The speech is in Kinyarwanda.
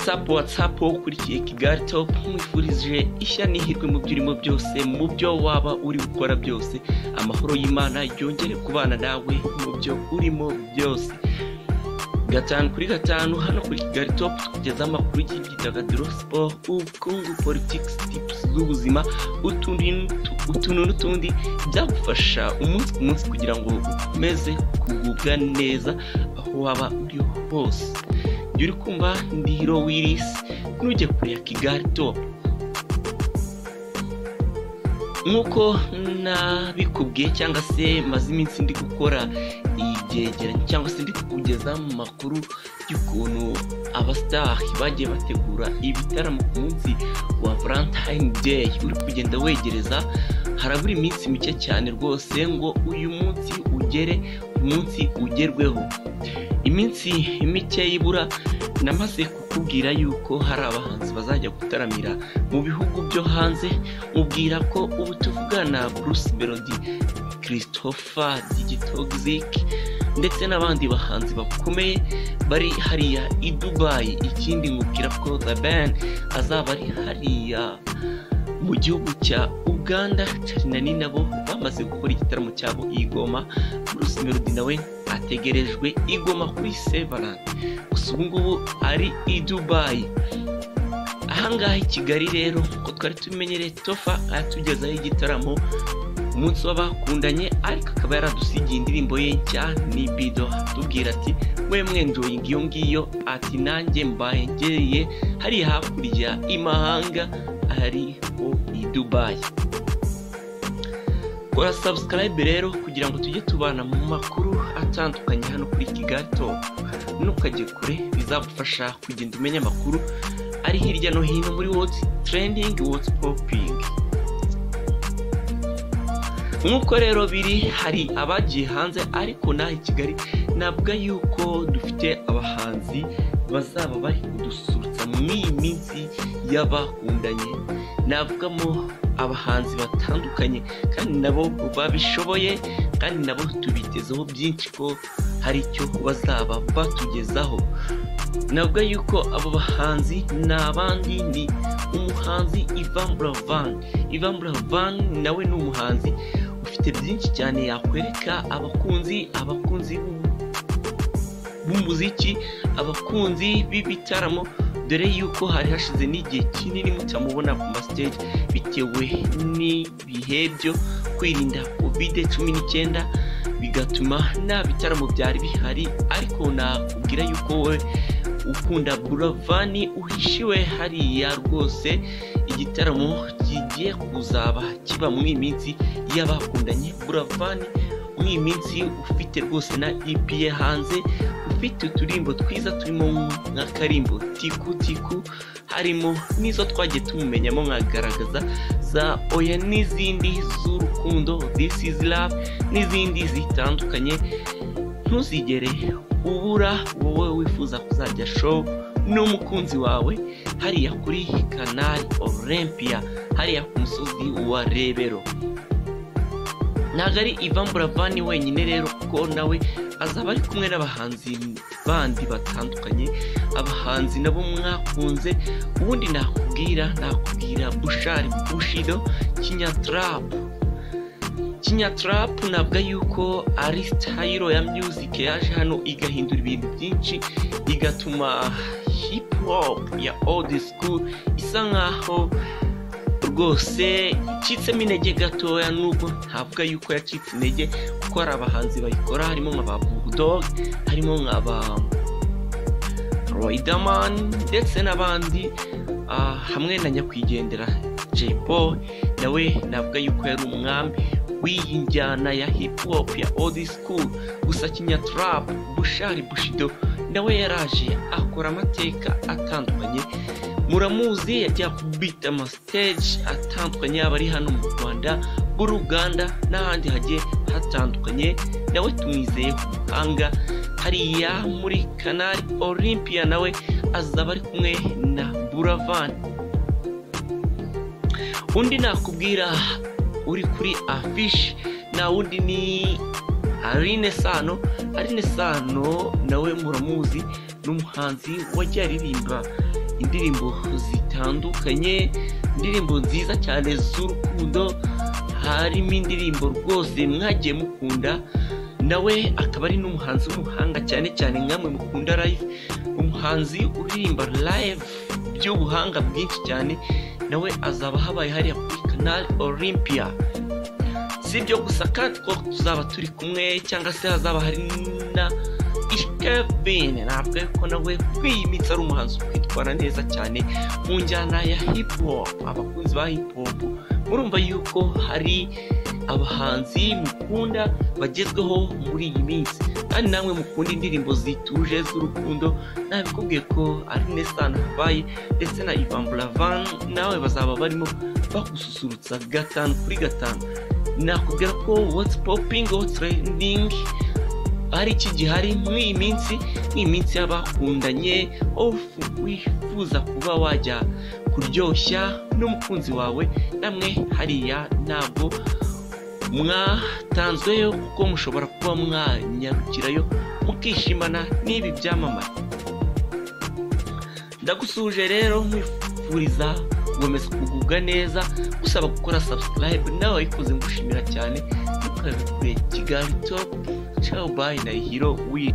WhatsApp WhatsApp ukurikiye Kigali Top, nkwifurije ishya n'ihirwe mu byo urimo byose, mu byo waba uri gukora byose. Amahoro y'Imana yongere kubana nawe mu byo urimo byose. 5 kuri 5 hano kuri Kigali Top tukugeza amakuru y'imyidagaduro, siporo, ubukungu, politics, tips z'ubuzima, utuntu n'utundi byagufasha umunsi ku munsi kugira ngo ukomeze kugubwa neza aho waba uri hose. Jya uri kumva Ndihiro Willis, ntujye kure ya Kigali Top. Nk'uko nabikubwiye cyangwa se maze iminsi ndi gukora ibyegeranyo cyangwa se ndi kukugeza mu makuru y'ukuntu abasitari bagiye bategura ibitaramo ku munsi wa Valentine Day uri kugenda wegereza. Harabura iminsi mike cyane rwose ngo uyu munsi ugere, uyu munsi ugerweho. Iminsi mike ibura, namaze kukubwira yuko hari abahanzi bazajya gutaramira mu bihugu byo hanze, mubwira ko ubu tuvugana Bruce Melody, Christopher, DJ Toxic ndetse n'abandi bahanzi bakomeye bari hariya i Dubai. Ikindi nkubwira ko The Ben azaba ari hariya mu gihugu cya Uganda, Charly na Nina nabo bamaze gukora igitaramo cyabo i Goma. Bruce Melody nawe ategerejwe i Goma kuri Saint Valentin, gusa ubu ngubu ari i Dubai. Ahangaha i Kigali rero, uko twari tubimenyereye, Tofa atugezaho igitaramo umunsi w'abakundanye, ariko akaba yaradusigiye indirimbo ye nshya Nibido, atubwira ati: "We mwenjoyinga iyo ngiyo", ati: "Nanjye mbaye ngereye hariya hakurya imahanga ariho i Dubai." Kora subscribe rero kugira ngo tujye tubana mu makuru atandukanye hano kuri Kigali Top. Ntukajye kure, bizagufasha kugenda umenya amakuru ari hirya no hino muri what's trending, what's popping. Nk'uko rero biri, hari abagiye hanze, ariko naha i Kigali navuga yuko dufite abahanzi bazaba bari kudusurutsa muri iyi minsi y'abakundanye. Navugamo abahanzi batandukanye kandi nabo babishoboye, kandi nabo tubitezeho byinshi ko hari icyo bazaba batugezaho. Navuga yuko abo bahanzi ni abandi, ni umuhanzi Yvan Buravan. Yvan Buravan nawe ni umuhanzi ufite byinshi cyane yakwereka abakunzi b'umuziki, abakunzi b'ibitaramo, dore yuko hari hashize n'igihe kinini mutamubona ku mastage bitewe n'ibihe byo kwirinda COVID-19, bigatuma nta bitaramo byari bihari. Ariko nakubwira yuko wowe ukunda Buravani uhishiwe hariya rwose, igitaramo kigiye kuzaba kiba muri iyi minsi y'abakundanye. Buravani muri iyi minsi ufite rwose na EP ye hanze, ufite uturimbo twiza turimo nk'akarimbo Tiku Tiku, harimo n'izo twagiye tumumenyamo nkagaragaza za Oya n'izindi z'urukundo, This is Love n'izindi zitandukanye. Ntuzigere ubura, wowe wifuza kuzajya show n'umukunzi wawe hariya kuri Canal Olympia, hariya ku musozi wa Rebero. Ntabwo ari Yvan Buravan wenyine rero, kuko nawe azaba ari kumwe n'abahanzi bandi batandukanye, abahanzi nabo mwakunze. Ubundi nakubwira Bushali Bushido Kinyatrap. Kinyatrap navuga yuko ari style ya music yaje hano igahindura ibintu byinshi, igatuma hip hop ya old school isa nkaho rwose icitsemo intege gatoya, nubwo ntavuga yuko yacitse intege kuko hari abahanzi bayikora, harimo nka ba Bulldog, harimo nka ba Riderman ndetse n'abandi, hamwe na nyakwigendera Jay Polly, nawe navuga yuko yari umwami w'iyi njyana ya hip hop ya old school. Gusa Kinyatrap Bushali Bushido nawe yaraje akora amateka atandukanye. Muramuzi, yagiye kubita ama stage atandukanye, yaba ari hano mu Rwanda, muri Uganda n'ahandi hagiye hatandukanye. Nawe tumwizeye ku buhanga hariya muri Canal Olympia, nawe azaba ari kumwe na Buravan. Undi nakubwira uri kuri affiche na wundi ni Aline Sano. Aline Sano nawe muramuzi, ni umuhanzi wagiye aririmba Indirimbo zitandukanye, indirimbo nziza cyane z'urukundo, harimo indirimbo rwose mwagiye mukunda. Nawe akaba ari n'umuhanzi w'umuhanga cyane cyane nkamwe mukunda live, umuhanzi uririmba live by'ubuhanga bwinshi cyane. Nawe azaba habaye hariya kuri Canal Olympia. Si ibyo gusa kandi ko tuzaba turi kumwe, cyangwa se hazaba hari na Kevin. Ntabwo ko nawe iyi minsi ari umuhanzi kwitwara neza cyane mu njyana ya hip hop. Abakunzi ba hip hop murumva yuko hari abahanzi mukunda bagezweho muri iyi minsi, kandi namwe mukunda indirimbo zituje z'urukundo. Nabikubwiye ko ari Nestan Habaye ndetse na Ivan Buravan, nawe bazaba barimo bagususurutsa 5 kuri 5. Nakubwira ko what's popping, what's trending ari iki gihari muri iyi minsi, ni iminsi y'abakundanye, wifuza kuba wajya kuryoshya n'umukunzi wawe. Namwe hariya ntabwo mwatanzweyo, kuko mushobora kuba mwanyarukirayo mukishimana n'ibi byamamare. Ndagusuje rero, nkwifuriza gukomeza kugubwa neza, gusaba gukora subscribe, nawe wayikoze ngushimira cyane. Ntukabikure Kigali Top. Ciao, bye na Hero wi.